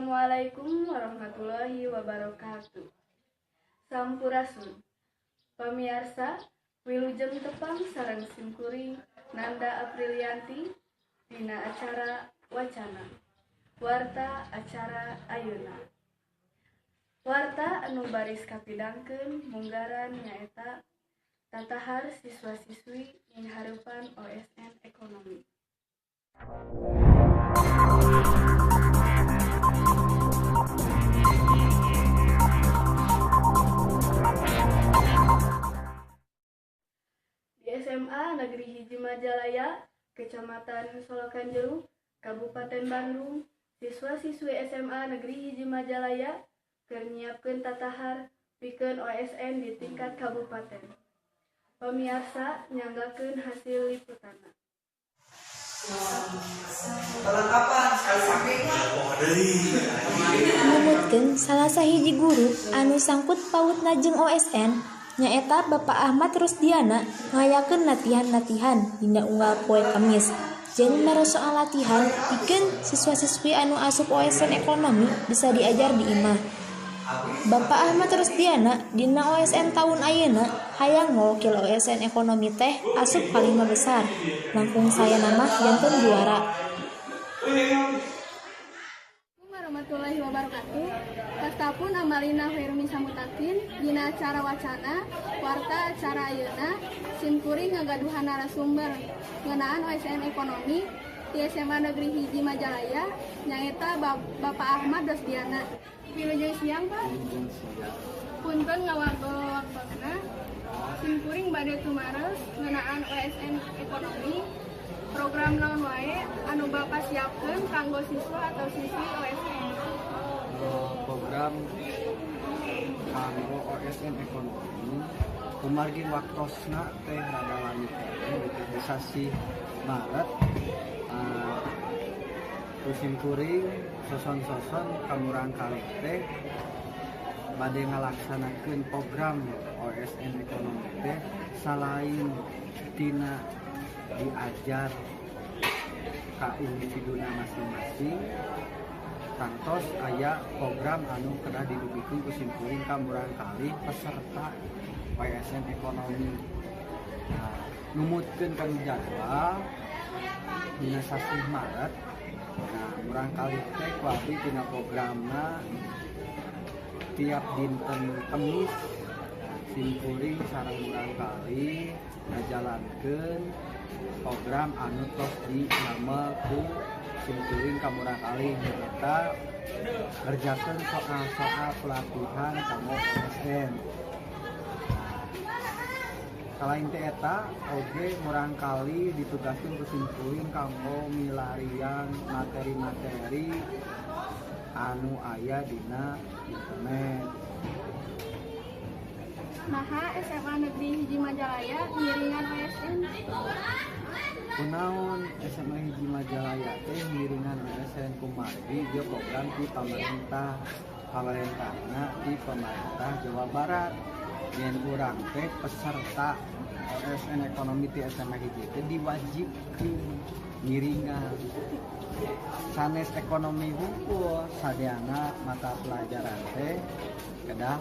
Assalamualaikum warahmatullahi wabarakatuh. Sampurasun. Pamiarsa, wilujeng tepang sareng simkuring Nanda Aprilianti dina acara Wacana. Warta acara ayeuna. Warta anu baris kapidangkeun munggaran nyaeta tatahar siswa-siswi nyinghareupan OSN Ekonomi. Di SMA Negeri Hiji Majalaya, Kecamatan Solokanjeruk, Kabupaten Bandung, siswa-siswi SMA Negeri Hiji Majalaya keur nyiapkeun tatahar pikeun OSN di tingkat kabupaten. Pamiarsa, nyanggakeun hasil liputanna. Perlengkapan sekali pakai. Numutkeun salah sahiji guru anu sangkut pautna jeung OSN nyaeta Bapak Ahmad Rusdiana ngayakeun latihan-latihan dina unggal poe Kemis jeung mere soal latihan pikeun siswa-siswi anu asup OSN ekonomi bisa diajar di imah. Bapak Ahmad Rusdiana dina OSN taun ayeuna hayang ngawakil OSN ekonomi teh asup ka lima besar, langkung saena mah janten juara. Warahmatullahi wabarakatuh. Pastapun Amalina Khairumi Samutakin dina acara Wacana. Warta acara ayeuna, simkuring ngagaduhan narasumber ngeunaan OSN ekonomi di SMA Negeri Hiji Majalaya, nyaeta Bapak Ahmad Dosdiana. Wilujeng siang, Pak. Punten ngawargo waktosna. Simkuring bade tumaros ngeunaan OSN ekonomi. Program naon wae anu Bapak siapkeun kanggo siswa atau siswi OSN? Program kanggo OSN ekonomi, kumargi waktosna teh rada lami keneh gitu, di sasih Maret simkuring soson-soson ka murangkalih teh bade ngalaksanakeun program OSN ekonomi teh. Selain tina diajar ka individuna masing-masing, tangtos aya program anu kedah didugikeun ku simkuring ka murangkalih peserta OSN ekonomi. Nah, numutkeun kana jadwal dina sasih Maret, nah, murangkalih teh ku abdi tina programna tiap dinten Kemis simkuring sareng murangkalih ngajalankeun program anu tos dinamel ku simkuring ka murangkalih, nyaeta ngerjakeun soal-soal pelatihan kanggo OSN. Salain teh eta oge murangkalih ditugaskeun ku simkuring kanggo milarian materi-materi anu aya dina internet. Naha SMA Negeri Hiji Majalaya ngiringan OSN? Kunaon SMA Hiji Majalaya teh ngiringan OSN? Kumargi ieu program ti pamarentah, pamarentahna ti pemerintah Jawa Barat, yen urang teh peserta OSN ekonomi ti SMA Hiji teh diwajibkeun ngiringan. Sanes ekonomi hungkul, sadayana mata pelajaran teh kedah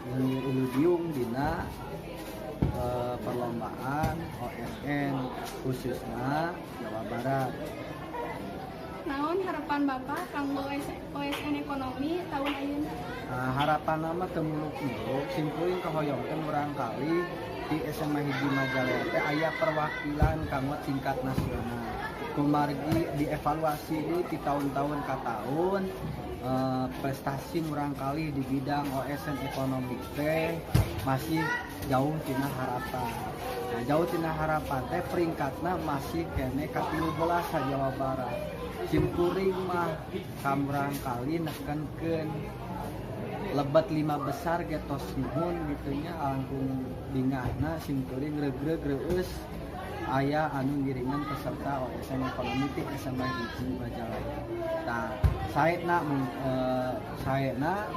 uludiung dina perlombaan OSN khususnya Jawa Barat. Naon harapan Bapak kanggo OSN ekonomi tahun ayeuna? Nah, harapan mah teu muluk-muluk, simkuring kahoyongkeun murangkalih di SMA Hiji Majalaya teh aya perwakilan kanggo tingkat nasional. Kumargi dievaluasi deui ti tahun-tahun ka tahun, prestasi murangkalih di bidang OSN ekonomi teh masih jauh tina harapan. Nah, jauh tina harapan teh peringkatna masih keneh ka 13 sa Jawa Barat. Simkuring mah ka murangkalih nekenkeun lebet lima besar ge tos nuhun gitu nya, langkung bingahna simkuring regreg reueus aya anu ngiringan peserta OSN ekonomi ti SMA Hiji Majalaya. Tah, saena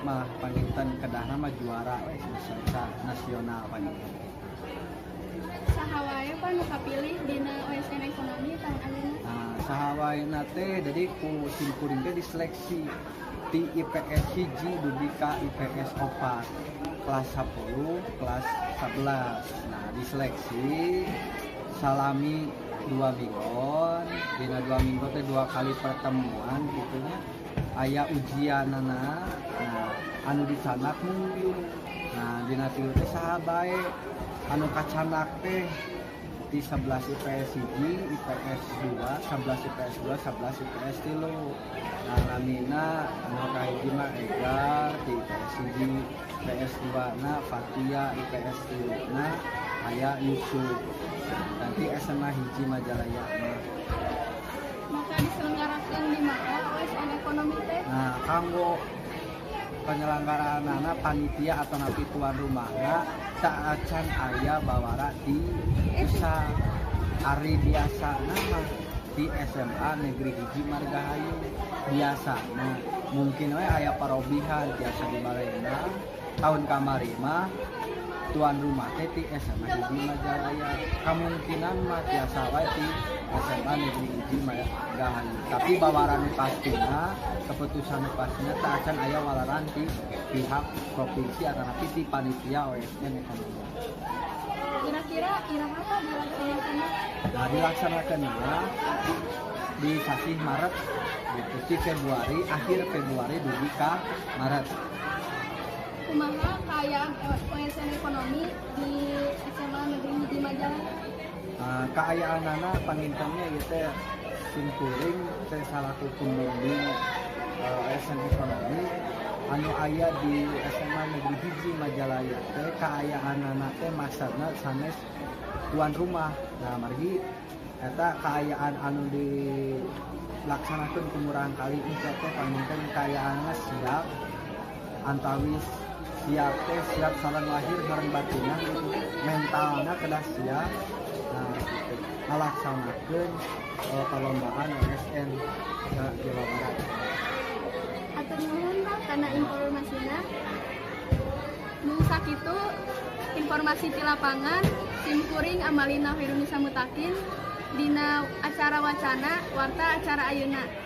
mah panginten kedahna mah juara we peserta nasional panginten. Saha wae, Pak, nu kapilih dina OSN ekonomi tahun ayeuna? Nah, saha wae teh, jadi ku simkuring teh diseleksi di IPS 1 dugi ka IPS 4, kelas 10, kelas 11. Nah, diseleksi salami 2 minggu. Dina 2 minggu teh dua kali pertemuan gitu nya, aya ujianana. Nah, anu dicandak mungkin, nah, dina tilu teh saha bae anu kacandak teh di 11 IPS 1, IPS 2, 11 IPS 2, 11 IPS 3. Nah, namina anu kahiji mah Egar di IPS 1, IPS 2 na Fatia, IPS 3 na aya Yusuf. Nanti SMA 1 Majalaya mah. Maka diselenggarakan di mana OSN ekonomi teh? Nah, kanggo penyelenggaraan panitia atau napi tuan rumahna saacan aya bawara di pusat. Ari biasa nama di SMA Negeri 1 Margahayu biasa. Nah, mungkin we aya parobihan biasa di Balena. Tahun kamari mah tuan rumah teh di SMA 1 Majalaya. Kemungkinan mah biasa wae di SMA Negeri 1 Margahayu, tapi bawaran pastina, keputusan pastinya teu acan aya walaran di pihak provinsi atau napi di panitia OSN ekonomi. Kira-kira iraha, Pak, dilaksanakan? Nah, dilaksanakannya di sasih Maret gitu, di Februari, akhir Februari dugi ka Maret. Kumaha kaayaan OSN ekonomi di SMA Negeri 1 Majalaya? Nah, kaayaanana pangintennya ieu teh simkuring teh salaku pembimbing OSN ekonomi anu aya di SMA Negeri 1 Majalaya teh, kaayaanana teh maksudna sanes tuan rumah. Nah, margi eta kaayaan anu dilaksanakeun ku murangkalih engke teh panginten kaayaanna siap, antawis siap teh siap sareng lahir sareng batinna gitu. Mentalna kedah siap. Nah, gitu. Ngalaksanakeun perlombaan OSN ke Jawa Barat. Hatur nuhun, Pak, kana informasina. Nu sakitu informasi di lapangan, simkuring Amalina Hairunisa Mutakin dina acara wacana warta acara ayeuna.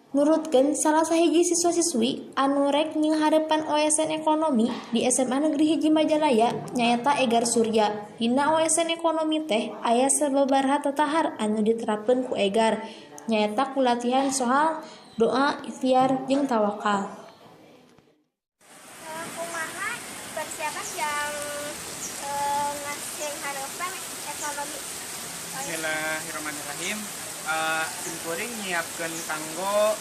Nurutkeun salah sahiji siswa-siswi anu rek nyinghareupan OSN ekonomi di SMA Negeri 1 Majalaya, nyaeta Egar Surya. Dina OSN ekonomi teh aya sababaraha tatahar anu diterapkeun ku Egar, nyaeta ku latihan soal doa, ikhtiar, jeung tawakal. Kumaha persiapan yang ngasih harapan ekonomi? Bismillahirrahmanirrahim. Simkuring nyiapkeun kanggo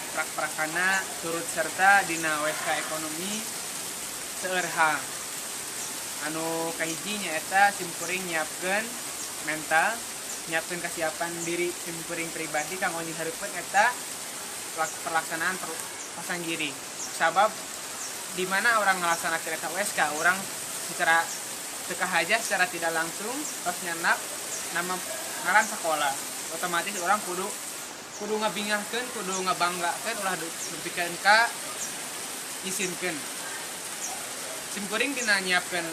prak-prakana turut serta dina OSK ekonomi seueur hal. Anu kahiji nyaeta simkuring nyiapkeun mental, nyiapkeun kesiapan diri simkuring pribadi kanggo nyinghareupeun eta pelaksanaan pasanggiri. Sabab di mana urang ngalaksanakeun eta OSK, urang secara teu aja, secara tidak langsung tos nyandak nama ngaran sekolah, otomatis urang kudu kudu ngabingahkeun, kudu ngabanggakeun, ulah nepikeun ka isinkeun. Simkuring dina nyiapkeun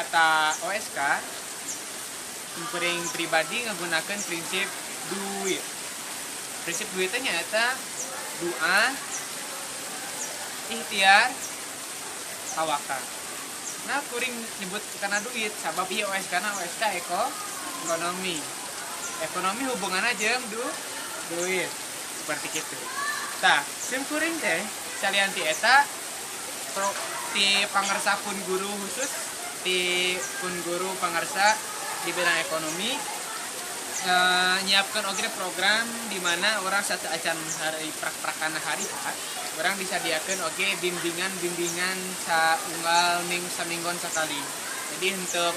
eta OSK, simkuring pribadi ngagunakeun prinsip duit. Prinsip duitnya nyaeta doa, ikhtiar, tawakal. Nah, kuring nyebut karena duit sabab ieu OSK na OSK ekonomi. Ekonomi hubungannya jeung duit seperti itu. Tah, simkuring teh salian ti eta ti pangersa pun guru, khusus ti pun guru pangersa di bidang ekonomi, nyiapkan oge program di mana urang satu acan hari prak-prakana hari H, urang disadiakan oge bimbingan-bimbingan saunggal ming saminggon sekali. Jadi untuk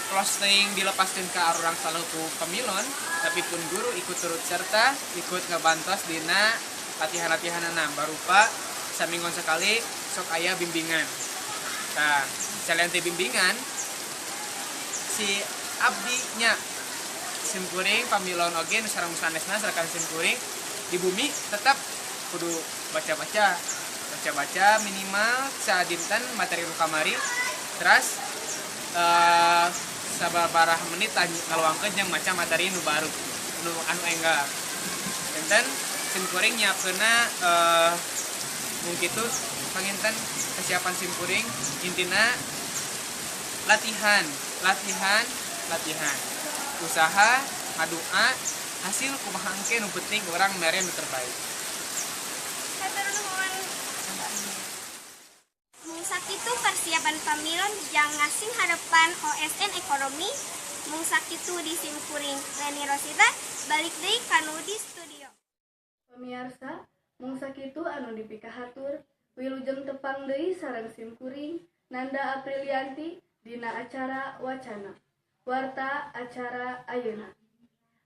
closing dilepaskan ke urang selalu ku pemilon, tapi pun guru ikut turut serta, ikut ngebantos dina latihan-latihan barupa saminggon sekali sok aya bimbingan. Nah, salian ti bimbingan si abdi nya simkuring pamilon oge nu sareng sanesna sareng simkuring di bumi tetap kudu baca-baca, baca-baca minimal sadinten materi nu kamari. Terus sababaraha menit ngaluangkeun jeung maca materi nu baru nu anu enggal. Enten simkuring nyiapkeunna mung kitu panginten kesiapan simkuring, intina latihan, latihan, latihan, usaha, ngadua, hasil kumaha engke nu penting urang mere nu terbaik. Hatur nuhun. Mung sakitu persiapan pamilon jang ngasing harepan OSN ekonomi. Mung sakitu di simkuring, Leni Rosita, balik deui kanu di studio. Pemirsa, mung sakitu anu dipikahatur, wilujeng tepang deui sareng simkuring Nanda Aprilianti dina acara Wacana. Warta acara ayeuna.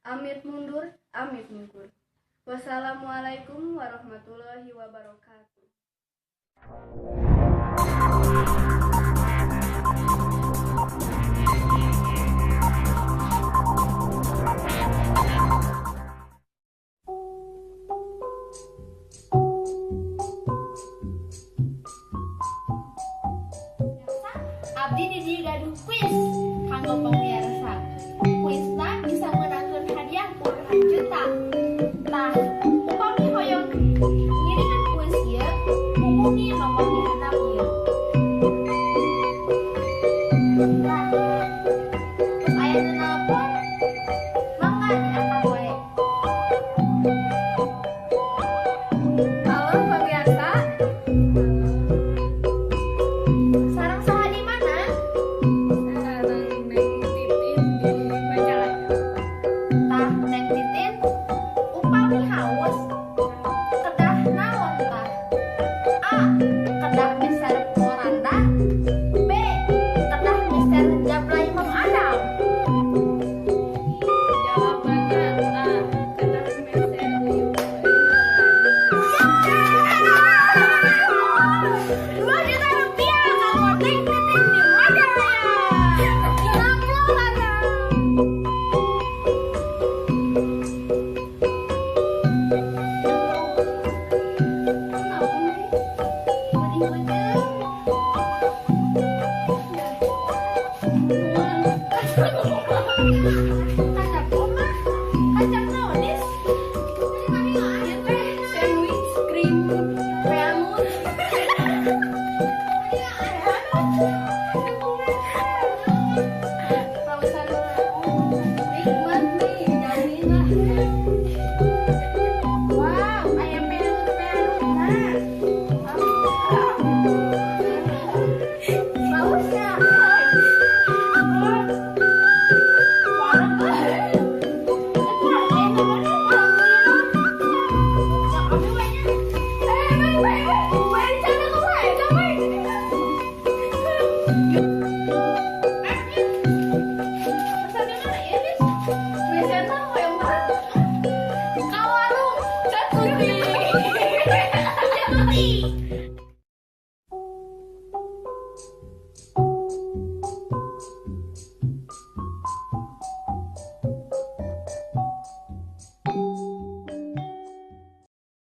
Amit mundur, amit mungkur. Wassalamualaikum warahmatullahi wabarakatuh. Abdi di dieu gaduh kuis kanggo pemirsa. Kuisna bisa meunangkeun hadiah puluhan juta. Tah, upami hoyong ngiringan kuis ieu, hubungi nomor di handap.